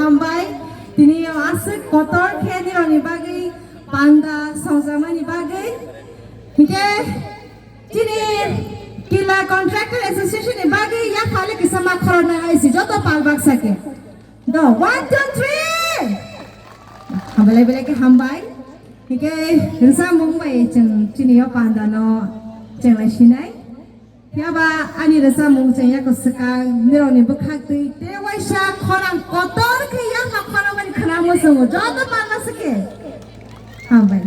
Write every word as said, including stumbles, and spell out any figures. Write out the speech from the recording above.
Hambai, tini o aswk kotor khe nirokni bagwi panda songjakmani bagwi. Hinkhe chini Kila Contractor Association ni bagwi yaphale kisa ma khoroknai hai si joto pal baksa khe. Do, one, two, three. Hambai lai belai khe hambai. Hinkhe rwchapmung bai chwng chini o panda no chenglai sinai. Phiya ba ani rwchapmung chengya kwswkang, nirokni bwkhak twi tei waisa khorang kotor khe yapha khorokmani khwna muchungo, joto palma se khe. Hambai.